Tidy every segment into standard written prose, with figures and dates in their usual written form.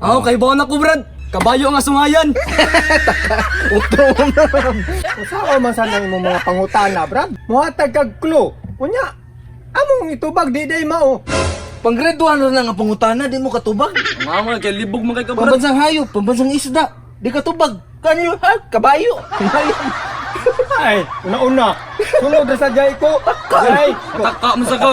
Aw, kay baon ako, Brad. Kabayo nga sungayan. Utro na. Usawa man sana imong mga pangutana, Brad. Muhatag kag clue. Unya, among itubag di day mao. Pang grade 1 na nga pangutana, di mo katubag. Nga mga kay libog man kay ka, Brad. Pambansang hayop, pambansang isda, di katubag. Kanyo ha? Kabayo. Kabayo. Ay, una-una. Sunod ra sa jay ko. Jay. Taka man sa ka.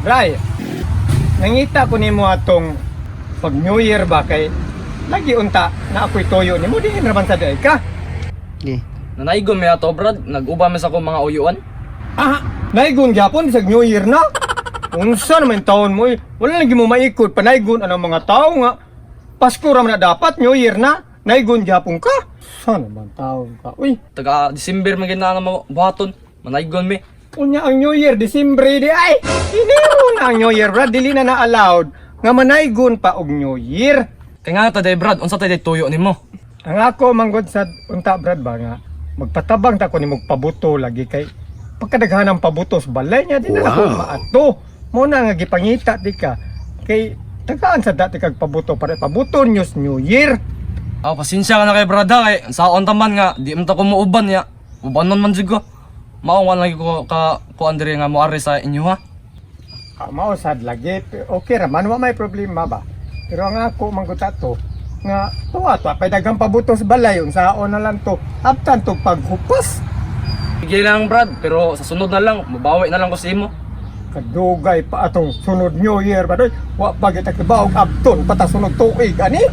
Ray, nangita ko nimo atong pag New Year ba kay lagi unta na ako'y toyo nimo diin ra man sa day ka. Okay. Nanaygon mi ato, Brad. Nag-uba man sa akong mga uyuan. Ah, naigon gyapon bisag New Year na. Unsa naman taon mo eh. Wala lagi mo maikot panaygon anang mga tao nga. Pasko ra man na dapat New Year na. Naigon gyapon ka. Sa naman taon ka? Uy, Taga December man gid na ang mga buhaton. Manaygon mi. unya ang New Year December di ay. Enero na ang New Year, Brad, dili na na allowed nga manaygon pa og New Year. Kay nga ta day, Brad, unsa ta day tuyo nimo? Ang ako manggod sa unta, Brad, ba nga magpatabang ta ko ni pabuto lagi kay pagkadaghan ang pabuto sa balay niya di na ako maato. Mo na nga gipangita di ka kay tagaan sa dati kag pabuto para pabuto news New Year. Aw, pasensya ka na kay Brad ha, kay saon ta man nga di man ta ko muuban ya. Ubanon man jud ko. Mao nga lagi ko ka kuan diri nga moari sa inyo ha. Ah, mao sad lagi okay ra man, wa may problema ba. Pero ang ako manggod ato nga tuwa to kay daghang pabuto sa balay unsaon na lang to abtan to paghupas. Sige lang, Brad, pero sa sunod na lang, mabawi na lang ko sa imo. Kadugay pa atong sunod New Year ba doy. Wa pa kita kibaog abton pata sunod tuig ani.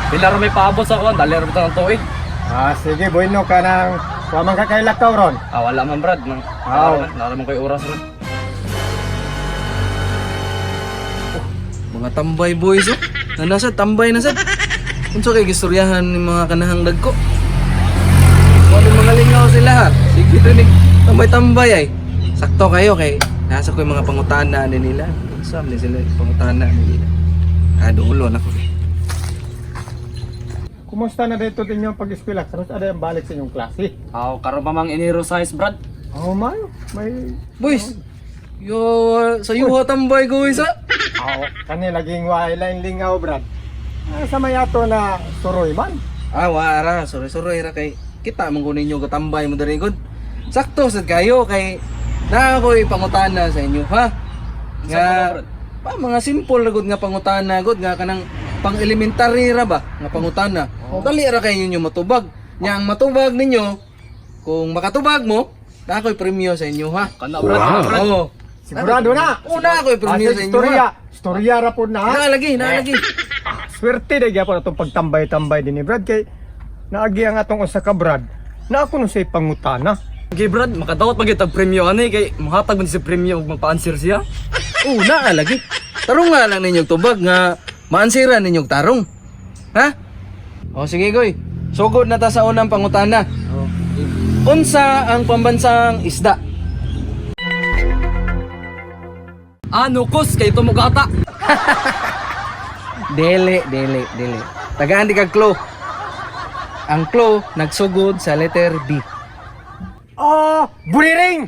Pila ra may paabot sa kuan, dali ra bitang ang tuig. Ah, sige, bueno ka nang wa man ka kay lakaw ron. Ah, wala man, Brad. Nang, Aw. wala man ko'y oras ron. Mga tambay boys oh. Nanasa tambay na sad. Unsa kay gistoryahan ni mga kanahang dagko? Wala mga lingaw sila ha. Sige rin tambay-tambay ay. Sakto kayo kay nasa ko yung mga pangutana ni nila. Unsa man ni sila pangutana ni nila. Ah, dulo na ko. Kumusta na dito din yung pag-eskwela? Karon ada yung balik sa inyong klase. Aw, karon pa mang Enero size, Brad. Oh, man, may Boys, yo sa yuha tambay ko isa. aw kani laging wa line lingaw, Brad. Ah, sa may ato na suroy man. Ah, wara, sorry sorry ra kay kita man ko ninyo katambay mo diri gud. Sakto sad kayo kay naa ko'y pangutana sa inyo ha. Nga pa mga simple ra gud nga pangutana gud nga kanang pang elementary ra ba nga pangutana. Dali ra kay ninyo matubag. Nya ang matubag ninyo kung makatubag mo, naa ko'y premyo sa inyo ha. Kana, Brad, kana, Brad. Oo. Sigurado na. Una ako'y premyo Ah, sa inyo. Istorya, Ha. istorya ra po na. ha? Naa lagi, naa lagi. Swerte na gyapon atong pagtambay-tambay din ni Brad kay naagi ang atong usa ka Brad. Na ako no say pangutana. Okay, Brad, makadawat pa gyud tag premyo ani kay mohatag man si premyo ug magpa-answer siya. Oo, naa lagi. Tarong nga lang ninyo tubag nga maansira ninyo tarong. Ha? O sige goy. Sugod na ta sa unang pangutana. Unsa ang pambansang isda? Ah, nukos kay tumugata. Dili, dili, dili. Tagaan di kag clue. Ang clue nagsugod sa letter B. Oh, buriring.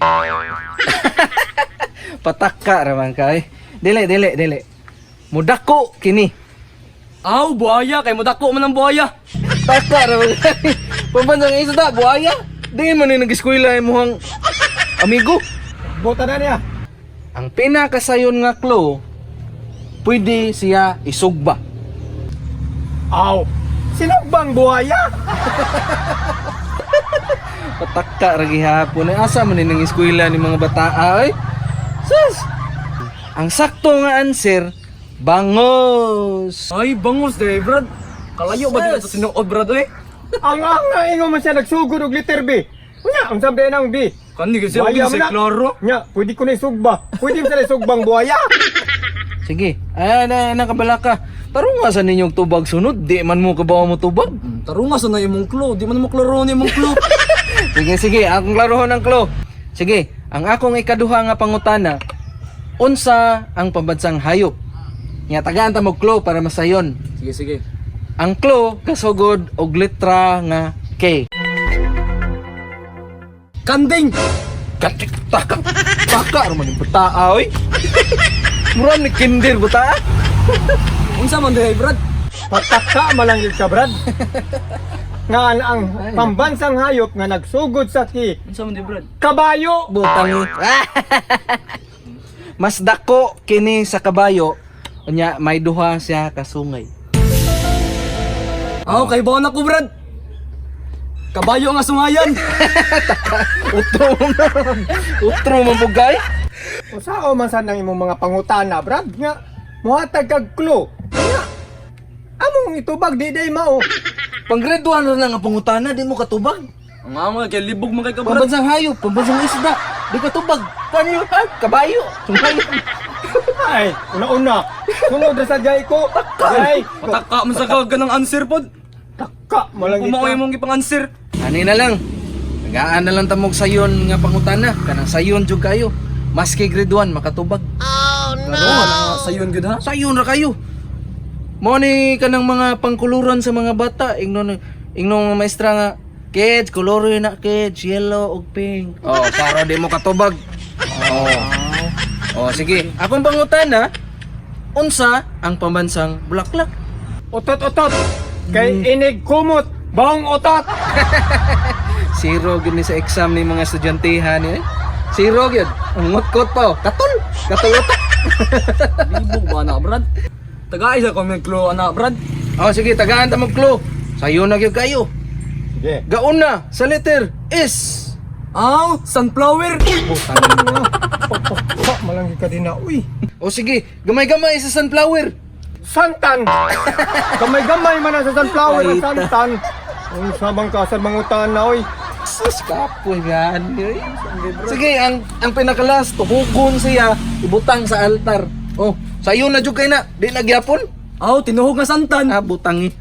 Pataka ra man kay. Dili, dili, dili. Mudako kini. Aw, buhaya kay modako man ang buhaya. Taka ra man kay. Pambansang isda, buhaya. Di man ni nag-eskwela imong amigo. Bota na niya. Ang pinakasayon nga clue, pwede siya isugba. Aw, sinugbang buhaya. Patakka ra gihapon. Ay, asa man ni nang eskwela ni mga bataa ay? Sus! Ang sakto nga answer, bangos. Ay, bangos de, Brad. Kalayo ba dito sa sinuod, Brad, eh? Ang ang nga ingon man siya nagsugod og letter B. Unya, unsa ba nang B? Kani kasi ako Buhaya si man na. klaro. Nya, pwede ko na isugba. Pwede mo sila isugbang buhaya. Sige, ay na nakabala ka. Tarong nga sa ninyong tubag sunod, di man mo kabaw mo tubag. Tarunga sa na imong clue, di man mo klaro ni imong clue. Sige, sige, akong klarohon ang clue. Sige, ang akong ikaduha nga pangutana, unsa ang pambansang hayop? Nga tagaan ta mo clue para masayon. Sige, sige. Ang clue kasugod og letra nga K. Kanding. Katik taka. Taka ra man yung butaa oy. Mura ni kinder butaa. Unsa man diay, Brad? Pataka malang yun ka, Brad. Nga ang pambansang hayop nga nagsugod sa ki Unsa man di, Brad? kabayo. Butang ni. Mas dako kini sa kabayo. Unya may duha siya kasungay. Aw, kay baon ako, Brad. Kabayo nga sungayan. Utro man. Utro man bugay. Usao man sad nang imong mga pangutana, Brad, nga muhatag kag clue. Nga among itubag di day mao. Pang grade 1 ra na nga pangutana di mo katubag. Ang amo kay libog man kay ka, Brad. Pambansang hayop, pambansang isda, di katubag. Paano yun? Ah, kabayo. Sungayan. Ay, una-una. Sunod ra sa jay ko. Ay, Pataka man sa ka ganang answer pod. taka malang Kung mao ka. imong gipang-answer. Ani na lang. Nagaan na lang tamog sayon nga pangutana. Kanang sayon jud kayo. Maski grade 1 makatubag. No. Wala sayon gud ha. Sayon ra kayo. Mo ni kanang mga pangkuluran sa mga bata ingnon ingnon nga maestra nga kids koloro na kids yellow ug pink. Oh, para di mo katubag. Oh. Oh, sige. Akong pangutana, unsa ang pambansang bulaklak? Utot-utot. Kay inig kumot, baong utot. Zero gyud ni sa exam ni mga estudyante ni. Eh. Zero gyud. Ang ngutkot pa oh. Katol. Katol utak. Libog ba na, Brad? Tagay sa comment clue ana, Brad. Oh, sige, tagaan ta mo clue. Sayo na gyud kayo. Sige. Gauna sa letter S. Aw, sunflower. Pataka malang ka din na. Uy, O sige, gamay-gamay sa sunflower. santan. Gamay-gamay man ang sa sunflower ang Ay, ta. santan. Ang sabang ka sa mangutana oy. Sus, kapoy yan. Sige, ang pinakalas, tuhugon siya, ibutang sa altar. Oh, sayo na jud kay na, di na gyapon. Aw, tinuhog nga santan. Ah, butang eh.